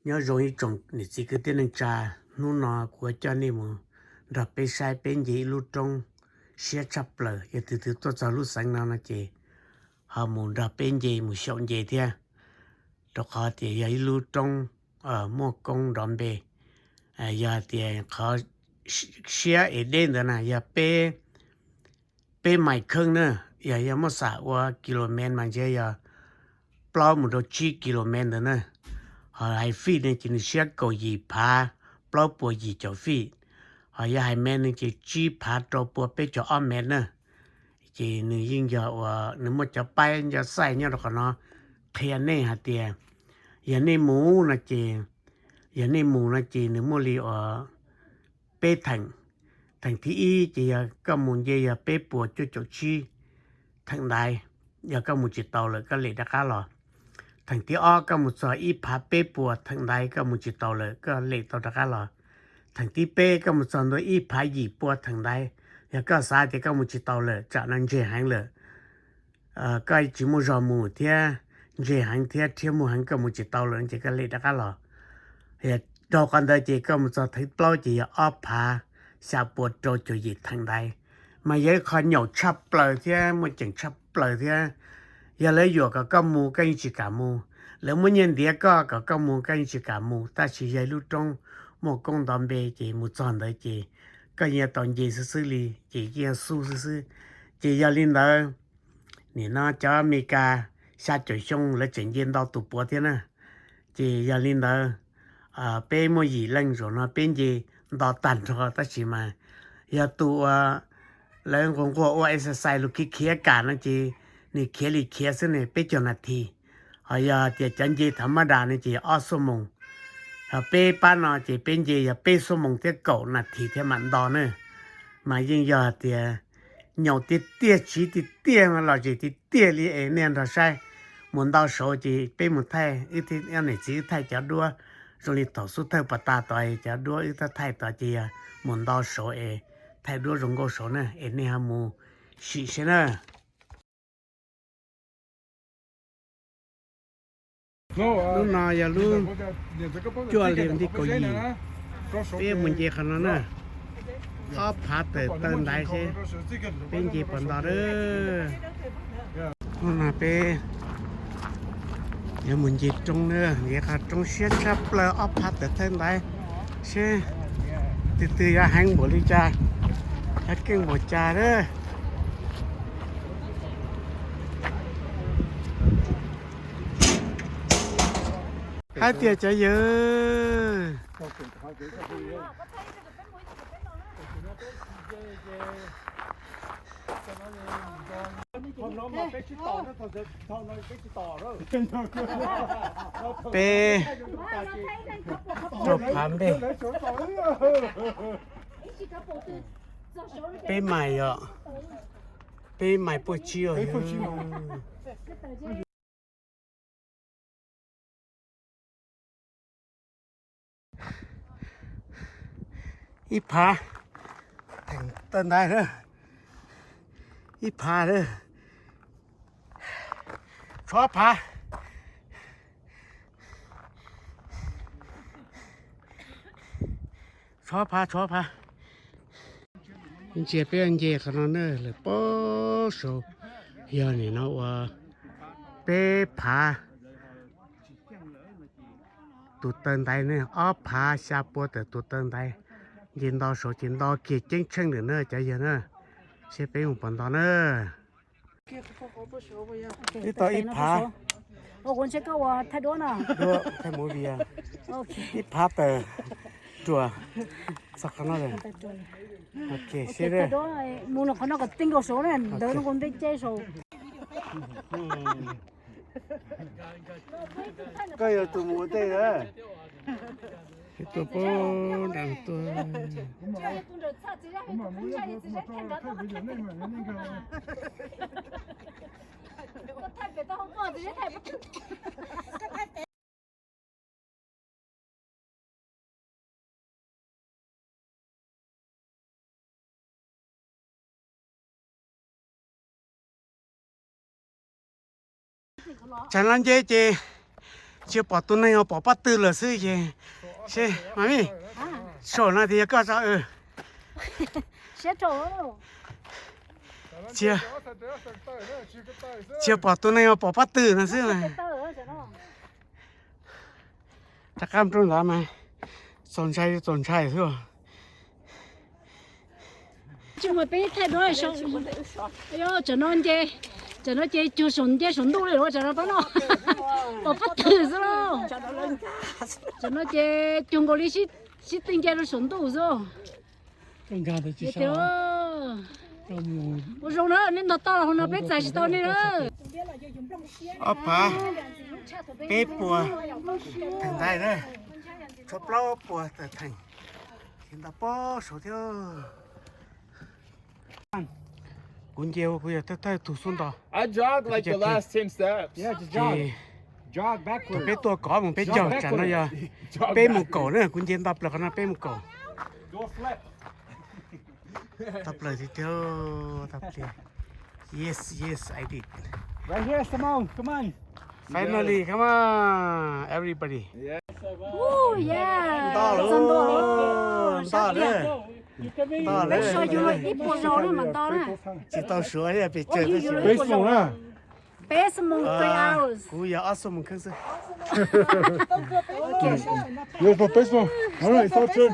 Nyob zoo ib tsoom niam txiv kwv tij neej tsa, hnub no kuv yuav coj nej mus nrog peb saib peb nce ib lub roob siab tshaj plaws. Yog tus twg tuaj txog lub xeev no no ces ho mus nrog peb nce mus xyaum nce thiab, rau qhov tias yog ib lub roob muaj koob nrov npe. Yog tias qhov siab es deb ntawd na yog peb, peb mais kheej na, yog yog muab xam ua kilomev mas ntshe yog plaub mus rau tsib kilomev ntawd na. Ho hais fij ne ces nws siab kaum yim phav plaub puas yim caum fij, ho yog hais mev ne ces tsib phav rau puas peb caug ob mev na. Ces nws yeej yog uas nws muaj cov paib nco xaij nyob rau qhov no qhia nej hais tias yog nej mus no ces, yog nej mus no ces nws muaj li uas peb theem. Theem thib ib ces yog koj mus nce yog peb puas cuaj caum tsib theem ntaiv, yog koj mus tsis tau lawm koj lem rov qab los. Theem thib ob koj mus txog ib phav peb puas theem ntaiv koj mus tsis tau lawm koj lem tau rov qab los. Theem thib peb koj mus txog ntua ib phav yim pua theem ntaiv, yog koj xav tias koj mus tsis tau lawm tsam no ntseg heev lawm, koj tsis muaj zog mus thiab, ntseg heev thiab rhiab muag heev koj mus tsis tau lawm ces koj lem rov qab los. Yog rau qhov ntawd ces koj mus txog theem plaub ces yog ob phav xya pua rau caum yim theem ntaiv, mas yog ib qho nyaum tshaj plaws thiab muaj ceem tshaj plaws thiab. Yog lawv yuam kom koj mus koj yeej tsis kam mus, lawv muab nyiaj ntiav koj kom koj mus koj yeej tsis kam mus, tab sis yog ib lub roob muaj koob nto npe ces mus txog ntawd ces koj yeej tau nce xwb xwb li ces yeej xub xwb xwb. Ces yog li ntawd, nim no cov Amelikas xya caum xyoo lawv tseem nce nto tus puav thiab na. Ces yog li ntawd, peb muaj yim leej zaum no peb nce nto tag nrho tab sis mas yog tus uas lawv nquag nquag ua exercise los khiav khiav kam no ces nws khiav li khiav xwb ne peb caug nas this. Ho yog tias cov nce thav mab das no ces ob xuab moos. Ho peb pab no ces peb nce yog peb xuab moos thiab kaum nas this thiab mam nto na. Mas yeej yog tias nyaum tiag tiag tsiv tiag tiag los zem tiag tiag li es nej nrog saib. Mus nto saud ces peb mus thaij, wb niam txiv wb thaij cov duab zoo li thaum xub thawj pas tas tod cov duab wb thaij tod ces yog mus nto saud es thaij duab zoo nkauj saud na es nej ho mus sim seb na. Lub no yog lub cuaj hli nti kaum yim, peb mus nce qhov no na, ob phav tawm taw ntaiv seb peb nce puas nto na. Hnub no peb yuav mus nce roob na, nce qhov roob siab tshaj plaws ob phav tawm taw ntaiv seb tus twg yuav heev npaum li cas, yuav keej npaum cas na. Hais tias cov yawg, peb rau phav npej, peb mais yom, peb mais puaj tsib os. Ib phav, theem taw ntaiv lawm, ib phav lawm, tshuav phav, tshuav phav, tshuav phav. Ntsia peb nce qhov no na, lawv pab saud yog nim no ua peb phav tus taw ntaiv ne, ob phav xya pua tawm tus taw ntaiv. Nce nto saud ces nto kiag ceeb tsheej lawm na cov yawg na, seb peb mus puas nto na. Twb tau ib phav, ib phav tawm ruam txog qhov no lawm. Ok, seb mus no qhov no kom tij nkaus saud na, ntawd no ntev ces saud. Koj yog tus mus ua ntej na. Tus pab nram tuaj. Tsam no nce ces Tsis pom tus neeg, pom pob tw lawm xwb ces. Seb mas vim, saum no tias yog koj tso. Tsis, tsis pom tus neeg, pom pob tw no xwb mas. Rov qab rau ntawd mas txaus ntshai txaus ntshai xwb. Tsis muaj peb thaij duab. Tam no ces, tam no ces cuag saum nce saum ntuj li los tam no pab no. Pom pob tw xwb los. Tam no ces cuag nkaus li sib tw nce rau saum ntuj xwb. Ua zoo na, nej ntog tau los hauv no peb txais tsis tau nej na. Ob phav peb puas theem ntaiv na, tshuav plaub puas tawm theem, ces ntau pob saud thiab. Kuv nce ua kuv yog thawj thawj tug xub nto. Thaum peb tuaj kov mus peb caug, tsam no yog peb mus kaum na, kuv nce nto plaws qhov no peb mus kaum. Tau plaws tiag tiag, tau plaws. Yes, yes, I did. Right here, Simone, come on. Finally, come on, everybody. Nto lawm, nto lawm, nto lawm. Tsis tau suav thiab, pes tsawg tab sis. Peb xuab moos na. Peb xuab moos three hours. Kuv yog ob xuab moos kheev xwb. Beautiful, peb xuab moos. All right, it's our turn.